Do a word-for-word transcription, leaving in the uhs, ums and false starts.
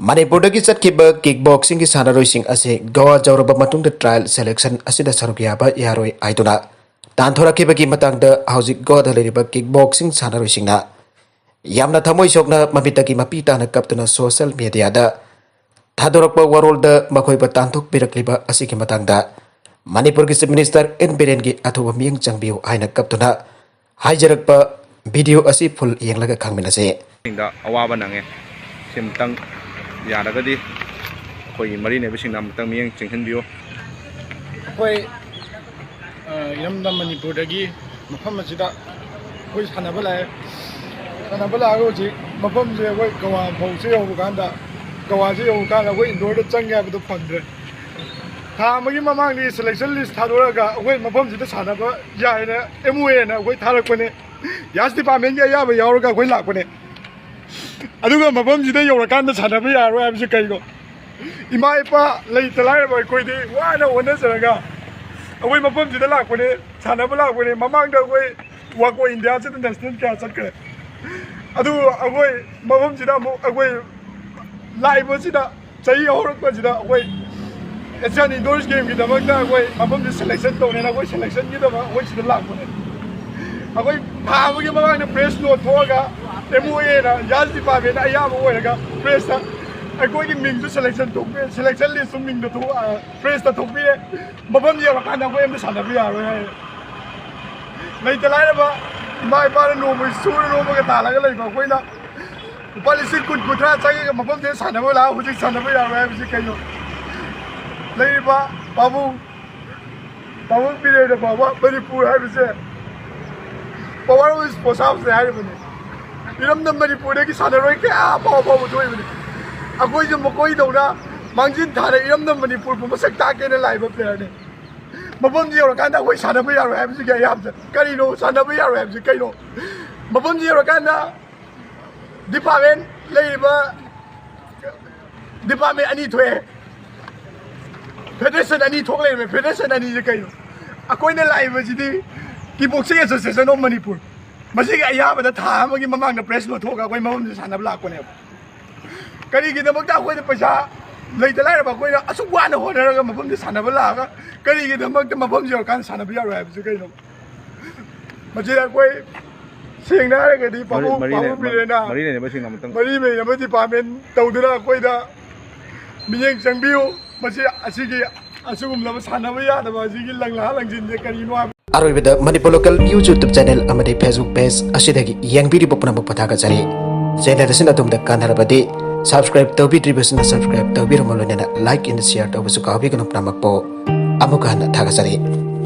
ꯃꯅꯤꯄꯨꯔꯗꯒꯤ ꯆꯠꯈꯤꯕ ꯀꯤꯛ ꯕꯣꯛꯁꯤꯡꯒꯤ ꯁꯥꯟꯅꯔꯣꯏꯁꯤꯡ ꯑꯁꯤ ꯒꯣꯋꯥ ꯌꯧꯔꯕ ꯃꯇꯨꯡꯗ ꯇ꯭ꯔꯥꯌꯦꯜ ꯁꯦꯂꯦꯛꯁꯟ ꯑꯁꯤꯗ ꯁꯔꯨꯛ ꯌꯥꯕ ꯌꯥꯔꯣꯏ ꯍꯥꯏꯗꯨꯅ ꯇꯥꯟꯊꯣꯔꯛꯈꯤꯕꯒꯤ ꯃꯇꯥꯡꯗ ꯍꯧꯖꯤꯛ ꯒꯣꯋꯥꯗ ꯂꯩꯔꯤꯕ ꯀꯤꯛ ꯕꯣꯛꯁꯤꯡ ꯁꯥꯟꯅꯔꯣꯏꯁꯤꯡꯅ ꯌꯥꯝꯅ ꯊꯃꯣꯏ ꯁꯣꯛꯅ ꯃꯃꯤꯠꯇꯒꯤ ꯃꯄꯤ ꯇꯥꯅ ꯀꯞꯇꯨꯅ ꯁꯣꯁꯤꯌꯦꯜ ꯃꯦꯗꯤꯌꯥꯗ ꯊꯥꯗꯣꯔꯛꯄ ꯋꯥꯔꯣꯜꯗ ꯃꯈꯣꯏꯕꯨ ꯇꯥꯟꯊꯣꯛꯄꯤꯔꯛꯂꯤꯕ ꯑꯁꯤꯒꯤ ꯃꯇꯥꯡꯗ ꯃꯅꯤꯄꯨꯔꯒꯤ ꯆꯤꯐ ꯃꯤꯅꯤꯁꯇꯔ ꯑꯦꯟ ꯕꯤꯔꯦꯟꯒꯤ ꯑꯊꯨꯕ ꯃꯤꯠꯌꯦꯡ ꯆꯪꯕꯤꯌꯨ ꯍꯥꯏꯅ ꯀꯞꯇꯨꯅ ꯍꯥꯏꯖꯔꯛꯄ ꯚꯤꯗꯤꯑꯣ ꯑꯁꯤ ꯐꯨꯜ ꯌꯦꯡꯂꯒ ꯈꯪꯃꯤꯟꯅꯁꯤ꯫ ꯁꯤꯡꯗ ꯑꯋꯥꯕ ꯅꯪꯉꯦ꯫ ꯁꯤ ꯑꯃꯨꯛꯇꯪ ꯌꯥꯔꯒꯗꯤ ꯑꯩꯈꯣꯏꯒꯤ ꯃꯔꯤ ꯂꯩꯅꯕꯁꯤꯡꯅ ꯑꯃꯨꯛꯇꯪ ꯃꯤꯠꯌꯦꯡ ꯆꯪꯍꯟꯕꯤꯌꯨ꯫ ꯑꯩꯈꯣꯏ, ꯑ, ꯏꯔꯝꯗꯝ ꯃꯅꯤꯄꯨꯔꯗꯒꯤ ꯃꯐꯝ ꯑꯁꯤꯗ ꯑꯩꯈꯣꯏ ꯁꯥꯟꯅꯕ ꯂꯥꯛꯑꯦ꯫ ꯁꯥꯟꯅꯕ ꯂꯥꯛꯑꯒ ꯍꯧꯖꯤꯛ ꯃꯐꯝꯁꯦ ꯑꯩꯈꯣꯏ ꯒꯋꯥ ꯐꯥꯎꯁꯦ ꯌꯧꯕ ꯀꯥꯟꯗ, ꯒꯋꯥꯁꯦ ꯌꯧꯕ ꯀꯥꯟꯗ ꯑꯩꯈꯣꯏ ꯏꯟꯗꯣꯔꯗ ꯆꯪꯒꯦ ꯍꯥꯏꯕꯗꯣ ꯐꯪꯗ꯭ꯔꯦ꯫ ꯊꯥ ꯑꯃꯒꯤ ꯃꯃꯥꯡꯗꯒꯤ ꯁꯦꯂꯦꯛꯁꯟ ꯂꯤꯁ ꯊꯥꯗꯣꯔꯛꯑꯒ ꯑꯩꯈꯣꯏ ꯃꯐꯝꯁꯤꯗ ꯁꯥꯟꯅꯕ ꯌꯥꯏꯅ ꯑꯦꯝ ꯑꯣ ꯑꯦꯅ ꯑꯩꯈꯣꯏ ꯊꯥꯔꯛꯄꯅꯦ꯫ ꯌꯥꯁ ꯗꯤꯄꯥꯔꯠꯃꯦꯟꯒꯤ ꯑꯌꯥꯕ ꯌꯥꯎꯔꯒ ꯑꯩꯈꯣꯏ ꯂꯥꯛꯄꯅꯦ꯫ ꯑꯗꯨꯒ ꯃꯐꯝꯁꯤꯗ ꯌꯧꯔꯀꯥꯟꯗ ꯁꯥꯟꯅꯕ ꯌꯥꯔꯣꯏ ꯍꯥꯏꯕꯁꯤ ꯀꯩꯅꯣ? ꯏꯃꯥ ꯏꯄꯥ ꯂꯩꯇ ꯂꯥꯏꯔꯕ ꯑꯩꯈꯣꯏꯗꯤ ꯋꯥꯅ ꯍꯣꯠꯅꯖꯔꯒ ꯑꯩꯈꯣꯏ ꯃꯐꯝꯁꯤꯗ ꯂꯥꯛꯄꯅꯦ, ꯁꯥꯟꯅꯕ ꯂꯥꯛꯄꯅꯦ꯫ ꯃꯃꯥꯡꯗ ꯑꯩꯈꯣꯏ ꯋꯥꯀꯣ ꯏꯟꯗꯤꯌꯥ ꯆꯠꯇ ꯅꯦꯁꯅꯦꯜ ꯀꯌꯥ ꯆꯠꯈ꯭ꯔꯦ꯫ ꯑꯗꯨ ꯑꯩꯈꯣꯏ ꯃꯐꯝꯁꯤꯗ ꯑꯃꯨꯛ ꯑꯩꯈꯣꯏ ꯂꯥꯛꯏꯕꯁꯤꯗ ꯆꯍꯤ ꯍꯧꯔꯛꯄꯁꯤꯗ ꯑꯩꯈꯣꯏ ꯑꯦꯁꯤꯌꯥꯟ ꯏꯟꯗꯣꯔ ꯒꯦꯝꯒꯤꯗꯃꯛꯇ ꯑꯩꯈꯣꯏ ꯃꯐꯝꯁꯤ ꯁꯦꯂꯦꯛꯁꯟ ꯇꯧꯅꯦꯅ ꯑꯩꯈꯣꯏ ꯁꯦꯂꯦꯛꯁꯟꯒꯤꯗꯃꯛ ꯑꯩꯈꯣꯏ ꯁꯤꯗ ꯂꯥꯛꯄꯅꯦ꯫ ꯑꯩꯈꯣꯏ ꯊꯥ ꯑꯃꯒꯤ ꯃꯃꯥꯡꯗ ꯄ꯭ꯔꯦꯁ ꯅꯣꯠ ꯊꯣꯛꯑꯒ ꯑꯦꯝ ꯑꯣ ꯑꯦꯅ ꯌꯥꯁ ꯗꯤꯄꯥꯔꯠꯃꯦꯟꯅ ꯑꯌꯥꯕ ꯑꯣꯏꯔꯒ ꯄ꯭ꯔꯦꯁꯇ ꯑꯩꯈꯣꯏꯒꯤ ꯃꯤꯡꯁꯨ ꯁꯦꯂꯦꯛꯁꯟ ꯊꯣꯛꯄꯤ, ꯁꯦꯂꯦꯛꯁꯟ ꯂꯤꯁꯁꯨ ꯃꯤꯡꯗꯣ ꯊꯣꯛ-, ꯑ, ꯄ꯭ꯔꯦꯁꯇ ꯊꯣꯛꯄꯤꯔꯦ꯫ ꯃꯐꯝ ꯌꯧꯔꯀꯥꯟꯗ ꯑꯩꯈꯣꯏ ꯑꯝꯇ ꯁꯥꯟꯅꯕ ꯌꯥꯔꯣꯏ ꯍꯥꯏꯔꯦ꯫ ꯂꯩꯇ ꯂꯥꯏꯔꯕ ꯏꯃꯥ ꯏꯄꯥꯅ ꯅꯣꯡꯃꯒꯤ ꯁꯨꯔ ꯅꯣꯝꯃꯒ ꯇꯥꯜꯂꯒ ꯂꯩꯕ ꯑꯩꯈꯣꯏꯅ ꯂꯨꯄꯥ ꯂꯤꯁꯤꯡ ꯀꯨꯟ ꯀꯨꯟꯊ꯭ꯔꯥ ꯆꯪꯉꯒ ꯃꯐꯝꯁꯤꯗ ꯁꯥꯟꯅꯕ ꯂꯥꯛꯑꯒ ꯍꯧꯖꯤꯛ ꯁꯥꯟꯅꯕ ꯌꯥꯔꯣꯏ ꯍꯥꯏꯕꯁꯤ ꯀꯩꯅꯣ? ꯂꯩꯔꯤꯕ ꯄꯥꯕꯨꯡ, ꯄꯥꯕꯨꯡ ꯕꯤꯔꯦꯟꯅ ꯐꯥꯎꯕ ꯃꯅꯤꯄꯨꯔ ꯍꯥꯏꯕꯁꯦ power of sports house ꯅꯦ ꯍꯥꯏꯔꯤꯕꯅꯤ꯫ ꯏꯔꯝꯗꯝ ꯃꯅꯤꯄꯨꯔꯗꯒꯤ ꯁꯥꯟꯅꯔꯣꯏ ꯀꯌꯥ ꯑꯐꯥꯎ ꯑꯐꯥꯎꯕ ꯊꯣꯛꯏꯕꯅꯤ꯫ ꯑꯩꯈꯣꯏꯁꯨ ꯃꯈꯣꯏꯗꯧꯅ ꯃꯥꯡꯖꯤꯟ ꯊꯥꯅ ꯏꯔꯝꯗꯝ ꯃꯅꯤꯄꯨꯔꯕꯨ ꯃꯁꯛ ꯇꯥꯛꯀꯦꯅ ꯂꯥꯛꯏꯕ player ꯅꯤ꯫ ꯃꯐꯝꯗꯤ ꯌꯧꯔꯀꯥꯟꯗ ꯑꯩꯈꯣꯏ ꯁꯥꯟꯅꯕ ꯌꯥꯔꯣꯏ ꯍꯥꯏꯕꯁꯤꯒꯤ ꯑꯌꯥꯝꯕ ꯀꯔꯤꯅꯣ? ꯁꯥꯟꯅꯕ ꯌꯥꯔꯣꯏ ꯍꯥꯏꯕꯁꯤ ꯀꯩꯅꯣ? ꯃꯐꯝꯗꯤ ꯌꯧꯔꯀꯥꯟꯗ ꯗꯤꯄꯥꯔꯠꯃꯦꯟ ꯂꯩꯔꯤꯕ ꯗꯤꯄꯥꯔꯠꯃꯦꯟ ꯑꯅꯤ ꯊꯣꯛꯑꯦ, ꯐꯦꯗꯔꯦꯁꯟ ꯑꯅꯤ ꯊꯣꯛ ꯂꯩꯔꯝꯃꯦ꯫ ꯐꯦꯗꯔꯦꯁꯟ ꯑꯅꯤꯁꯦ ꯀꯩꯅꯣ? ꯑꯩꯈꯣꯏꯅ ꯂꯥꯛꯏꯕꯁꯤꯗꯤ Kickboxing Association of Manipur꯫ ꯃꯁꯤꯒꯤ ꯑꯌꯥꯕꯗ ꯊꯥ ꯑꯃꯒꯤ ꯃꯃꯥꯡꯗ ꯄ꯭ꯔꯦꯁ ꯅꯣꯠ ꯊꯣꯛꯑꯒ ꯑꯩꯈꯣꯏ ꯃꯐꯝꯁꯤꯗ ꯁꯥꯟꯅꯕ ꯂꯥꯛꯄꯅꯦꯕ꯫ ꯀꯔꯤꯒꯤꯗꯃꯛꯇ ꯑꯩꯈꯣꯏꯅ ꯄꯩꯁꯥ ꯂꯩꯇ ꯂꯥꯏꯔꯕ ꯑꯩꯈꯣꯏꯅ ꯑꯁꯨꯛ ꯋꯥꯅ ꯍꯣꯠꯅꯔꯒ ꯃꯐꯝꯗ ꯁꯥꯟꯅꯕ ꯂꯥꯛꯑꯒ ꯀꯔꯤꯒꯤꯗꯃꯛꯇ ꯃꯐꯝꯁꯤ ꯌꯧꯔꯀꯥꯟꯗ ꯁꯥꯟꯅꯕ ꯌꯥꯔꯣꯏ ꯍꯥꯏꯕꯁꯤ ꯀꯩꯅꯣ? ꯃꯁꯤꯗ ꯑꯩꯈꯣꯏ ꯁꯦꯡꯅ ꯍꯥꯏꯔꯒꯗꯤ ꯄꯥꯕꯨꯡ ꯃꯔꯤ ꯂꯩꯅꯕꯁꯤꯡ ꯑꯃꯨꯛꯇꯪ ꯃꯔꯤ ꯂꯩꯅꯕ ꯗꯤꯄꯥꯔꯠꯃꯦꯟ ꯇꯧꯗꯨꯅ ꯑꯩꯈꯣꯏꯗ ꯃꯤꯠꯌꯦꯡ ꯆꯪꯕꯤꯌꯨ꯫ ꯃꯁꯤ ꯑꯁꯤꯒꯤ ꯑꯁꯤꯒꯨꯝꯂꯕ ꯁꯥꯟꯅꯕ ꯌꯥꯗꯕ ꯑꯁꯤꯒꯤ ꯂꯪꯂꯥ ꯂꯪꯁꯤꯟꯁꯦ ꯀꯔꯤꯅꯣ ꯍꯥꯏꯕ꯫ ꯑꯔꯣꯏꯕꯗ Manipur local news YouTube channel ꯑꯃꯗꯤ ꯐꯦꯁꯕꯨꯛ ꯄꯦꯖ ꯑꯁꯤꯗꯒꯤ ꯌꯦꯡꯕꯤꯔꯤꯕ ꯄꯨꯝꯅꯃꯛꯄꯨ ꯊꯥꯒꯠꯆꯔꯤ꯫ ꯆꯦꯅꯦꯜ ꯑꯁꯤꯅ ꯑꯗꯣꯝꯗ ꯀꯥꯟꯅꯔꯕꯗꯤ ꯁꯕꯁꯀ꯭ꯔꯥꯏꯕ ꯇꯧꯕꯤꯗ꯭ꯔꯤꯕꯁꯤꯡꯅ ꯁꯕꯁꯀ꯭ꯔꯥꯏꯕ ꯇꯧꯕꯤꯔꯝꯃ ꯂꯣꯏꯅꯅ ꯂꯥꯏꯛ ꯑꯦꯟ ꯁꯤꯌꯔ ꯇꯧꯕꯁꯨ ꯀꯥꯎꯕꯤꯒꯅꯨ ꯄꯨꯝꯅꯃꯛꯄꯨ꯫ ꯑꯃꯨꯛꯀ ꯍꯟꯅ ꯊꯥꯒꯠꯆꯔꯤ꯫